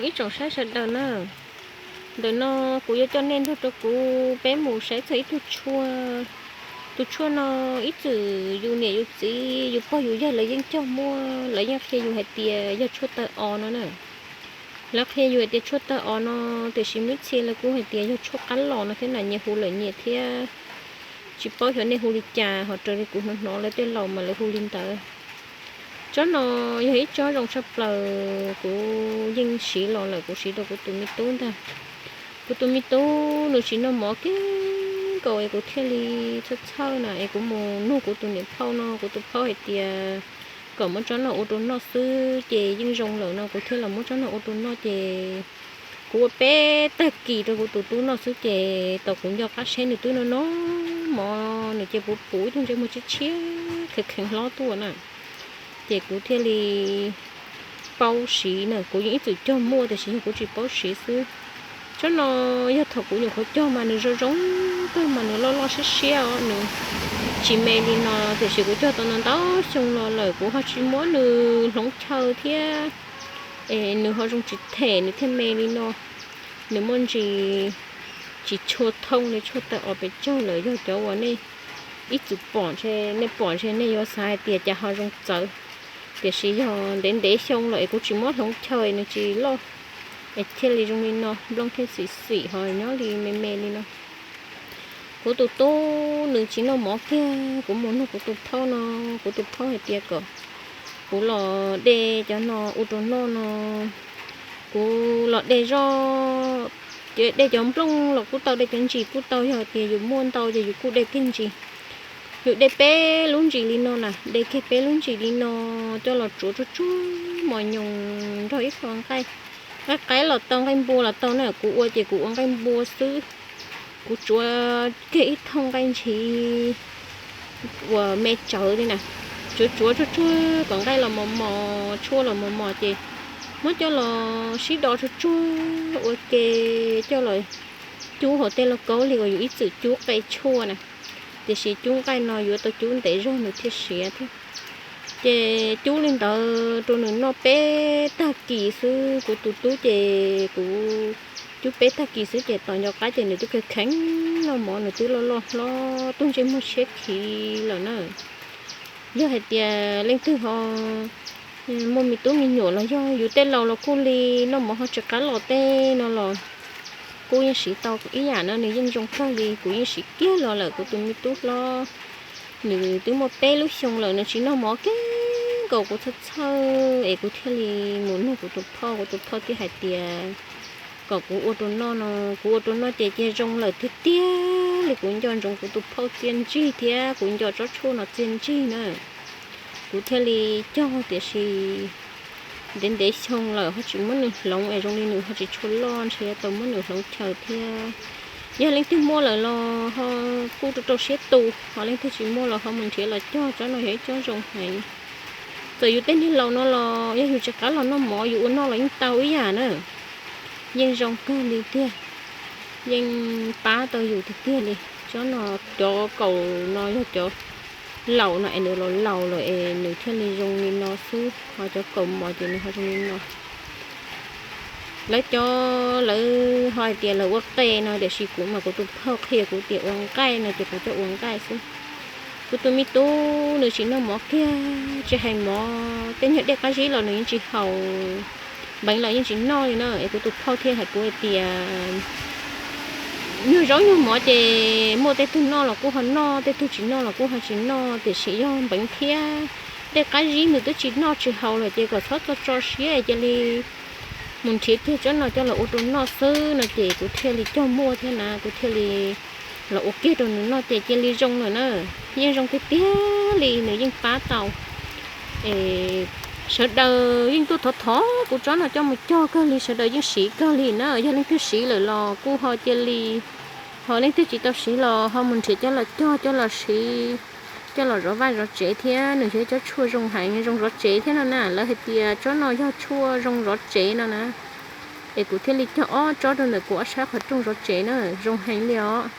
Ib tsoom saib sawv daws na, ntawm no kuv yuav coj nej nrog rau kuv peb mus saib txog ib tug tshuaj. Tus tshuaj no ib txwm yus niam yus txiv yus pog yus yawg lawv yeej cog muaj, lawv yeej qhia yus hais tias yog tshuaj taw os no na. Lawv qhia yus hais tias tshuaj taw os no, tiam sis muaj ib txhia lawv kuj hais tias yog tshuaj qab los no thiab na, nyias hu lawm nyias thiab. Tsis paub xyov nej hu li cas, ho raws li kuv hnov hnov lawv tej laus mas lawv hu li ntawd. Tsob no yog ib tsob zoo tshaj plaws, kuv yeej siv los lawm, kuv siv rau kuv tus me tub ntag. Kuv tus me tub nws tsis noj mov kiag nkaus es kuv thiaj li txhawj txhawj na, es kuv mus nug kuv tus niam phauj no, kuv tus phauj hais tias kom muab tsob no ua rau noj xwb ces yeej zoo lawm no, kuv thiaj los muab tsob no ua rau noj ces kuv ua peb tag kis rau kuv tus tub noj xwb ces tau kuv nco qab seb nws twb noj noj mov, nws cia puv puv ib tug ntsej muag tshiab tshiab kheev kheev hlob tuaj na. Ces kuv thiaj li paub siv na, kuv yeej ib txwm cog muaj tiam sis yog kuv tsis paub siv xwb. Tsob no yog thaum kuv nyuam qhuav cog mas nws zoo zoo kawg mas nws loj loj siab siab os, nws tsis me li no, tiam sis kuv cog tau ntau ntau xyoo los lawm kuv ho tsis muab nws hloov chaw thiab. Es nws ho zoo tsis them nws thiaj me li no. Nws muaj ntsis tsis tshua thooj li tshuaj taw os pes tsawg lawm, yog cov uas nej ib txwm pom ntshe, nej pom ntshe nej yuav xav hais tias cas ho zoo txawv. Tiam sis yog ntev ntev xyoo lawm es kuv tsis muab hloov chaw nws tsis loj, es thiaj li zoo li no, nplooj thiaj xim xim ho nyob li me me li no. Kuv tus tub nws tsis noj mov kiag, kuv mus nug kuv tus phauj no, kuv tus phauj hais tias kom kuv los de cov no ua rau noj no. Kuv los de zoj, de cov nplooj los kuj tau, de cov ntsis kuj tau, yog tias yus muaj ntau ces yus kuj de kiag ntsis. Yus de peb lub ntsis li no na, de kiag peb lub ntsis li no coj los tsuav tsuag tsuag mos nyoos nrog ib qho nqaij. Nqaij qaib los tau, nqaij npua los tau na, kuv ua ces kuv ua nqaij npua xwb. Kuv tsuav kiag ib thooj nqaij ntshiv uas me tsawv li na, tsuav tsuav tsuag tsuag kom nqaij los mos mos, tshuaj los mos mos ces muab coj los sib do tsuag tsuag ua ke coj los cub hauv tej lauj kaub li uas yus ib txwm cub qe tshuaj na. Tiam sis cub nqaij no yuav tau cub ntev zog nws thiaj siav thiab. Ces cub li ntawd rau nws noj peb tag kis xwb, kuv tus tub ces kuv cub peb tag kis xwb ces tos nco qab ces nws twb kheev kheev noj mov, nws twb loj loj hlob tug ntsej muag siab khiv lawm na. Yog hais tias leej twg ho muaj me tub me nyuam los yog yus tej laus los kuj li, noj mov ho tsis qab los tej no los kuj yeej siv tau ib yam na, nws yeej zoo kawg li, kuv yeej siv kiag los lawm. Kuv tus me tub hlob nws twb muaj peb lub xyoo lawm, nws tsis noj mov kiag nkaus, kuv txhawj txhawj es kuv thiaj li mus nug kuv tus phauj, kuv tus phauj thiaj hais tias kom kuv ua rau noj no. Kuv ua rau noj ces cia zoo lawm tiag tiag li, kuv nco ntsoov kuv tus phauj txiaj ntsig thiab kuv nco tsob tshuaj no txiaj ntsig na. Kuv thiaj li cog, tiam sis ntev ntev xyoo lawm ho tsis muab nws hloov es zoo li nws ho tsis tshua loj, ntshe yuav tau muab nws hloov chaw thiab. Yog leej twg muaj lawm los ho kuj rau rau siab tu, ho leej twg tsis muaj los ho mus nrhiav los cog, tsob no yog ib tsob zoo heev. Txawm yus tej niag laus no los yog yus tsis qab los noj mov yus ua noj los yeej tau ib yam na. Yeej zoo kawg li tiag, yeej pab tau yus tiag tiag li. Tsob no, cov kaum no yog cov laus no es nws los laus lawm es nws thiaj li zoo li no xwb, ho cov kaum mos ces nws ho zoo li no. Lawv cov lawv ho hais tias lawv ua qe no, tiam sis kuv mas kuv tus phauj qhia kuv tias ua nqaij no ces kuv coj ua nqaij xwb. Kuv tus me tub nws tsis noj mov kiag, tsis hais mov tej nyuag dej qab zib los nws yeej tsis haus, npeev los yeej tsis noj li na. Es kuv tus phauj thiaj hais kuv hais tias nyuag zaub nyuag mov ces muaj tej tug noj los kuj ho noj, tej tug tsis noj los kuj ho tsis noj, tiam sis yog npeev thiab dej qab zib nws twb tsis noj tsis haus lawm ces kom txhob txo tso siab, cia li mus nrhiav kiag tsob no coj los ua rau noj xwb no ces kuv thiaj li cog muaj thiab na, kuv thiaj li los ua kiag rau nws noj ces cia li zoo lawm na. Yeej zoo tiag tiag li, nws yeej pab tau. Es sawv daws yeej tuaj thov thov kuv tsob no coj mus cog kawg li, sawv daws yeej siv kawg li na. Yog leej twg siv lawm los kuj ho cia li, ho leej twg tsis tau siv los ho mus nrhiav coj los cog, coj los siv, coj los zov vaj zov tsev thiab. Nws yog ib tsob tshuaj zoo heev, zoo zov tsev thiab no na. Lawv hais tias tsob no yog tshuaj zoo zov tsev no na. Es kuv thiaj li cog ob tsob rau ntawm kuv ob sab qhov rooj zov tsev na, zoo heev li os.